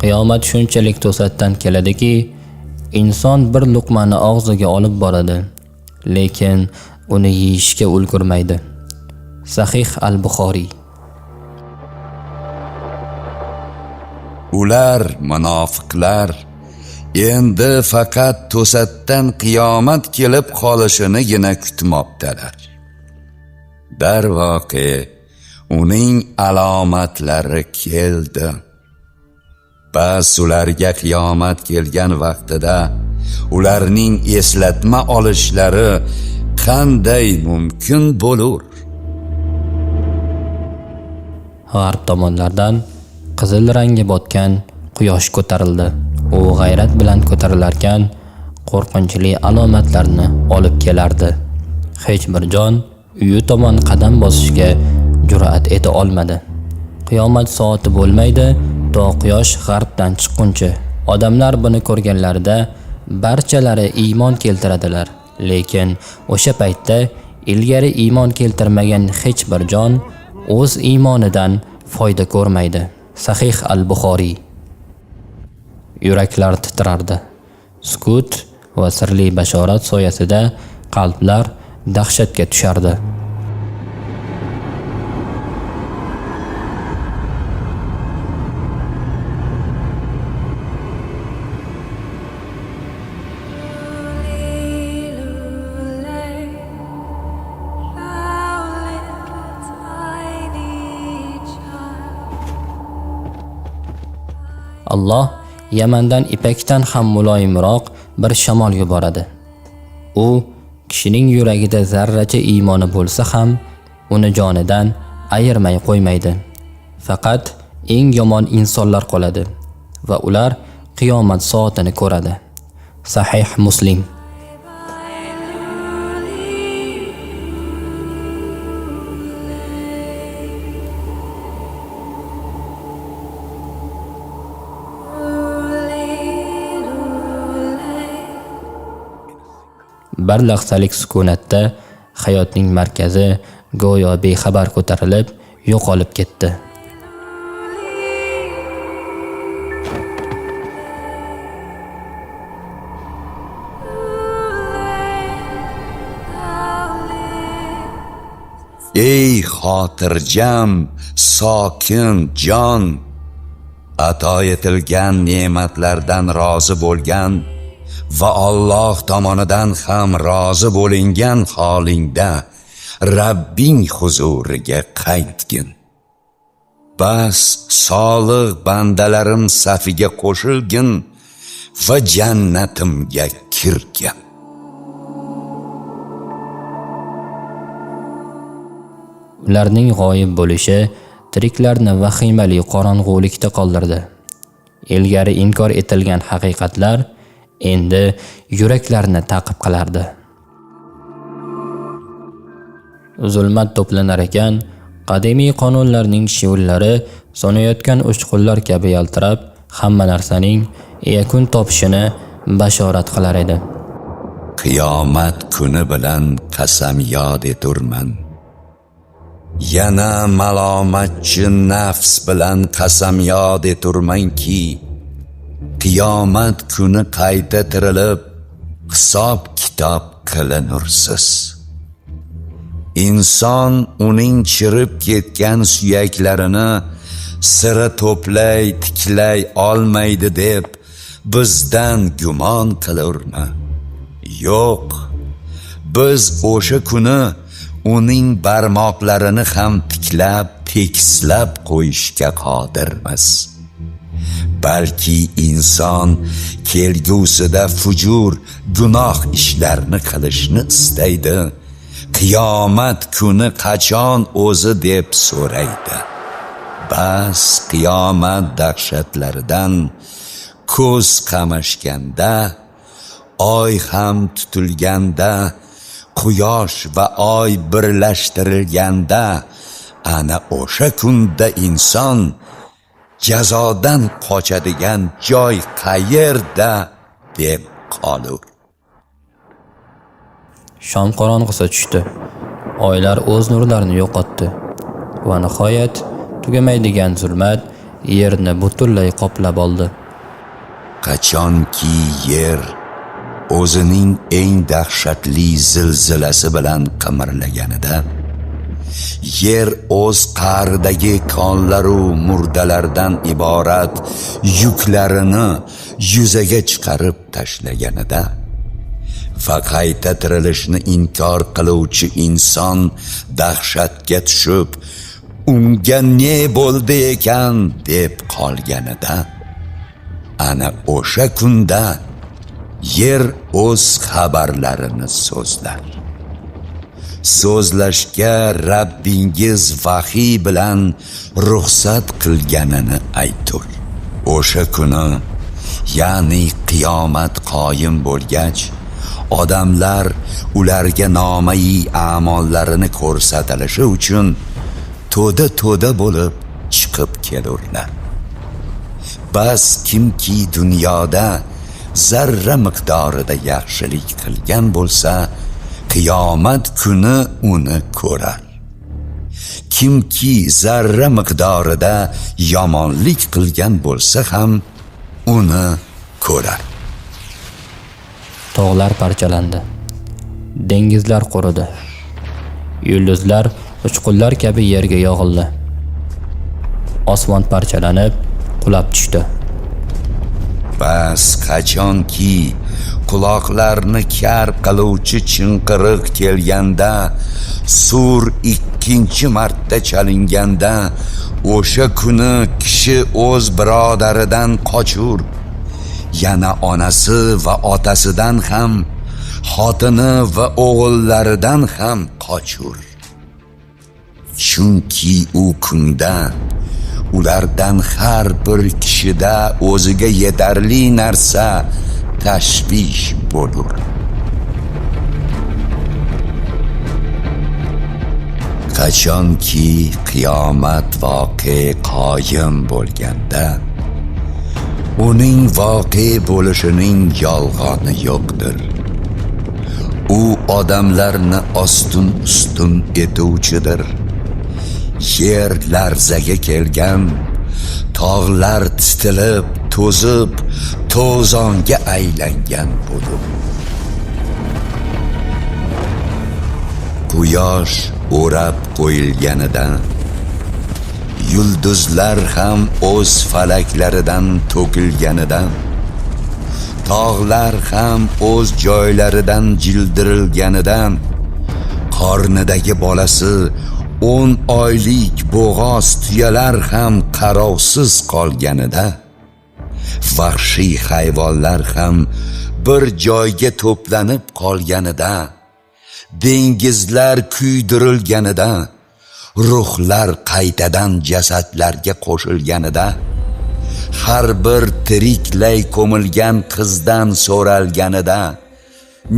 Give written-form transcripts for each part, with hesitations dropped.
Qiyomat shunchalik to'satdan keladiki, inson bir luqmani og'ziga olib boradi, lekin uni yeyishga ulgurmaydi. Sahih al-Buxoriy. Ular munofiqlar endi faqat to'satdan qiyomat kelib qolishinigina kutmoqdalar. Darvoqe, uning alomatlari keldi. Bas ularga qiyomat kelgan vaqtida ularning eslatma olishlari qanday mumkin bo'lur? G'arb tomonlardan qizil rangga botgan quyosh ko'tarildi. U g'ayrat bilan ko'tarilarkan, qo'rqinchli alomatlarni olib kelardi. Hech bir jon uyi tomon qadam bosishga jur'at eta olmadi. Qiyomat soati bo'lmaydi, to quyosh g'arbdan chiqquncha. Odamlar buni ko'rganlarida barchalari iymon keltiradilar. Lekin o'sha paytda ilgari iymon keltirmagan hech bir jon o'z iymonidan foyda ko'rmaydi. Sahih al-Buxoriy. Yuraklar titrardi. Sukut va sirli bashorat soyasida qalblar dahshatga tushardi. Alloh Yamandan ipakdan ham muloyimroq bir shamol yuboradi. U kishining yuragida zarracha iymoni bo'lsa ham uni jonidan ayirmay qo'ymaydi. Faqat eng yomon insonlar qoladi va ular qiyomat soatini ko'radi. Sahih Muslim. Bir lahzalik sukunatda hayotning markazi go'yo bexabar ko'tarilib yo'qolib ketdi. Ey xotirjam, sokin jon, ato etilgan ne'matlardan rozi bo'lgan va Alloh tomonidan ham rozi bo'lingan holingda Rabbing huzuriga qaytgin. Bas solih bandalarim safiga qo'shilgin va jannatimga kirgin. Ularning g'oyib bo'lishi tiriklarni vahimali qorong'ulikda qoldirdi. Ilgari inkor etilgan haqiqatlar endi yuraklarni ta'qib qilardi. Zulmat to'planar ekan, qadimiy qonunlarning shivillari so'nayotgan uchqunlar kabi yaltirab, hamma narsaning yakun topishini bashorat qilar edi. Qiyomat kuni bilan qasam yod eturman. Yana malomatchi nafs bilan qasam yod eturmanki, qiyomat kuni qayta tirilib, hisob kitob qilinursiz. Inson uning chirib ketgan suyaklarini sira to'play tiklay olmaydi deb bizdan gumon qilurmi? Yo'q, biz o'sha kuni uning barmoqlarini ham tiklab tekislab qo'yishga qodirmiz. Balki inson kelgusida fujur, gunoh ishlarni qilishni istaydi. Qiyomat kuni qachon o'zi deb so'raydi. Bas qiyomat dahshatlaridan ko'z qamashganda, oy ham tutilganda, quyosh va oy birlashtirilganda, ana o'sha kunda inson jazodan qochadigan joy qayerda deb qolur. Shom qorong'usi tushdi. Oylar o'z nurlarini yo'qotdi va nihoyat tugamaydigan zulmat yerni butunlay qoplab oldi. Qachonki yer o'zining eng dahshatli zilzilasi bilan qimirlaganida, yer o'z qa'ridagi konlaru murdalardan iborat yuklarini yuzaga chiqarib tashlaganida va qayta tirilishni inkor qiluvchi inson dahshatga tushib, unga ne bo'ldi ekan deb qolganida, ana o'sha kunda yer o'z xabarlarini so'zlar. So'zlashga Rabbingiz vahiy bilan ruxsat qilganini aytur. O'sha kuni, ya'ni qiyomat qoyim bo'lgach, odamlar ularga nomai a'mollarini ko'rsatilishi uchun to'da-to'da bo'lib chiqib kelurlar. Bas kimki dunyoda zarra miqdorida yaxshilik qilgan bo'lsa, qiyomat kuni uni ko'rar. Kimki zarra miqdorida yomonlik qilgan bo'lsa ham uni ko'rar. Tog'lar parchalandi, dengizlar quridi, yulduzlar uchqunlar kabi yerga yog'ildi. Osmon parchalanib qulab tushdi. Bas qachonki quloqlarni kar qiluvchi chinqiriq kelganda, sur ikkinchi marta chalinganda, o'sha kuni kishi o'z birodaridan qochur, yana onasi va otasidan ham, xotini va o'g'illaridan ham qochur. Chunki u kunda ulardan har bir kishida o'ziga yetarli narsa tashvish bo'lur. Qachonki qiyomat voqe qoyim bo'lganda, uning voqe bo'lishining yolg'oni yo'qdir. U odamlarni ostin-ustun etuvchidir. Yer larzaga kelgan, tog'lar titilib, to'zib, to'zonga aylangan bo'lib, quyosh o'rab qo'yilganidan, yulduzlar ham o'z falaklaridan to'kilganidan, tog'lar ham o'z joylaridan jildirilganidan, qornidagi bolasi 10 oylik bo'g'oz tuyalar ham qarovsiz qolganida, vahshiy hayvonlar ham bir joyga to'planib qolganida, dengizlar kuydirilganida, ruhlar qaytadan jasadlarga qo'shilganida, har bir tiriklay ko'milgan qizdan so'ralganida,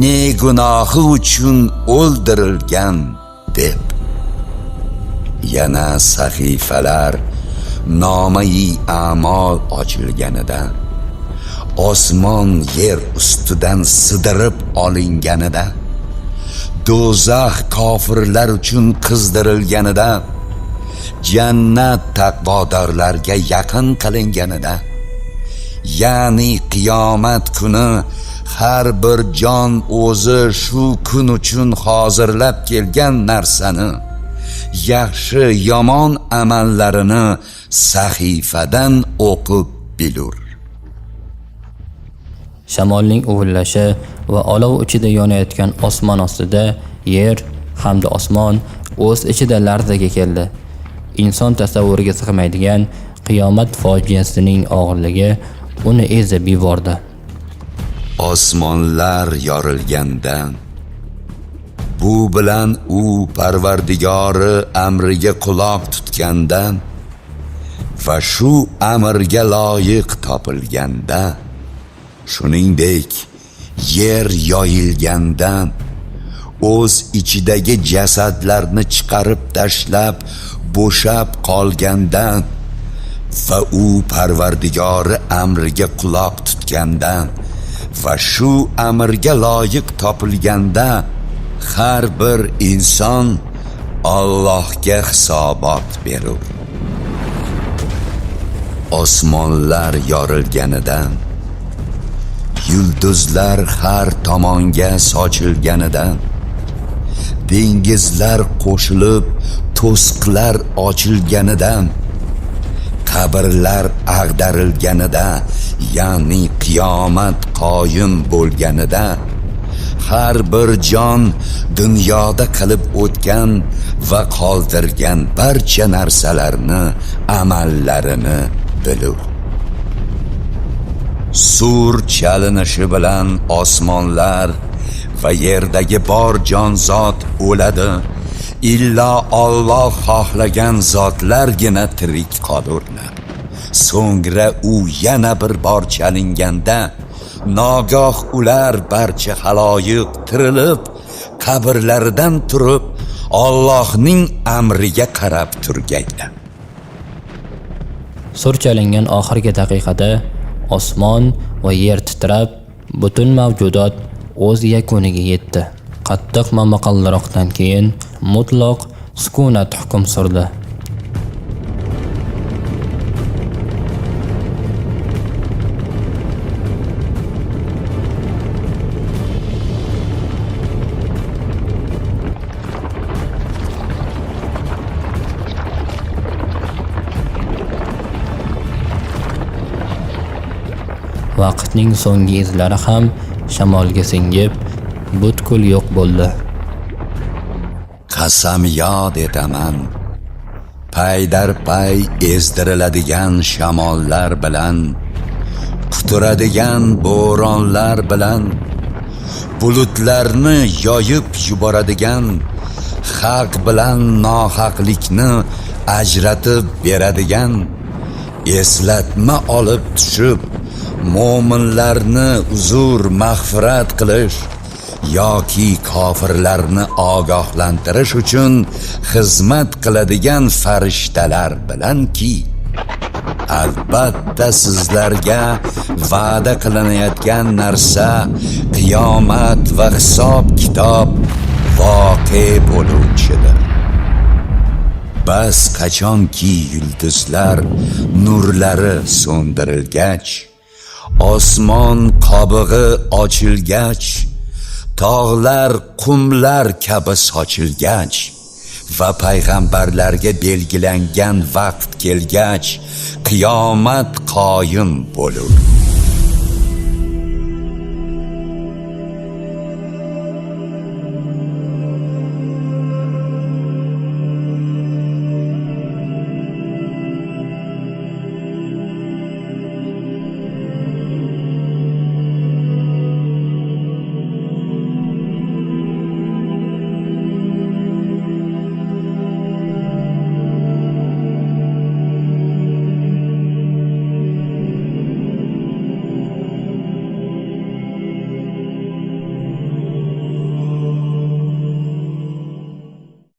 ne gunohi uchun o'ldirilgan deb, yana sahifalar nomai a'mol ochilganida, osmon yer ustidan sidirib olinganida, do'zax kofirlar uchun qizdirilganida, jannat taqvodorlarga yaqin qilinganida, ya'ni qiyomat kuni har bir jon o'zi shu kun uchun hozirlab kelgan narsani, yaxshi yomon amallarini sahifadan o'qib bilur. Shamolning uvillashi va olov ichida yonayotgan osmon ostida yer hamda osmon o'z ichida larzaga keldi. Inson tasavvuriga sig'maydigan qiyomat fojiasining og'irligi uni ezib yubordi. Osmonlar yorilganda, bu bilan u Parvardigori amriga quloq tutganda va shu amrga loyiq topilganda, shuningdek yer yoyilganda, o'z ichidagi jasadlarni chiqarib tashlab bo'shab qolganda va u Parvardigori amriga quloq tutganda va shu amrga loyiq topilganda, har bir inson Allohga hisobot berur. Osmonlar yorilganida, yulduzlar har tomonga sochilganida, dengizlar qo'shilib to'siqlar ochilganida, qabrlar ag'darilganida, ya'ni qiyomat qoyim bo'lganida, har bir jon dunyoda qilib o'tgan va qoldirgan barcha narsalarni, amallarini bilur. Sur chalinishi bilan osmonlar va yerdagi bor jonzot o'ladi, illo Alloh xohlagan zotlargina tirik qolurlar. So'ngra u yana bir bor chalinganda, nogoh ular barcha xaloyiq tirilib, qabrlaridan turib, Allohning amriga qarab turgaylar. Sur chalingan oxirgi daqiqada osmon va yer titrab, butun mavjudot o'z yakuniga yetdi. Qattiq momaqaldiroqdan keyin mutlaq sukunat hukm surdi. Vaqtning so'nggi izlari ham shamolga singib, butkul yo'q bo'ldi. Qasam yod etaman, paydarpay ezdiriladigan shamollar bilan, quturadigan bo'ronlar bilan, bulutlarni yoyib yuboradigan, haq bilan nohaqlikni ajratib beradigan, eslatma olib tushib, mo'minlarni uzr mag'firat qilish yoki kofirlarni ogohlantirish uchun xizmat qiladigan farishtalar bilanki, albatta sizlarga va'da qilinayotgan narsa qiyomat va hisob kitob voqe bo'luvchidir. Bas qachonki yulduzlar nurlari so'ndirilgach, osmon qobig'i ochilgach, tog'lar qumlar kabi sochilgach va payg'ambarlarga belgilangan vaqt kelgach, qiyomat qoyim bo'lur.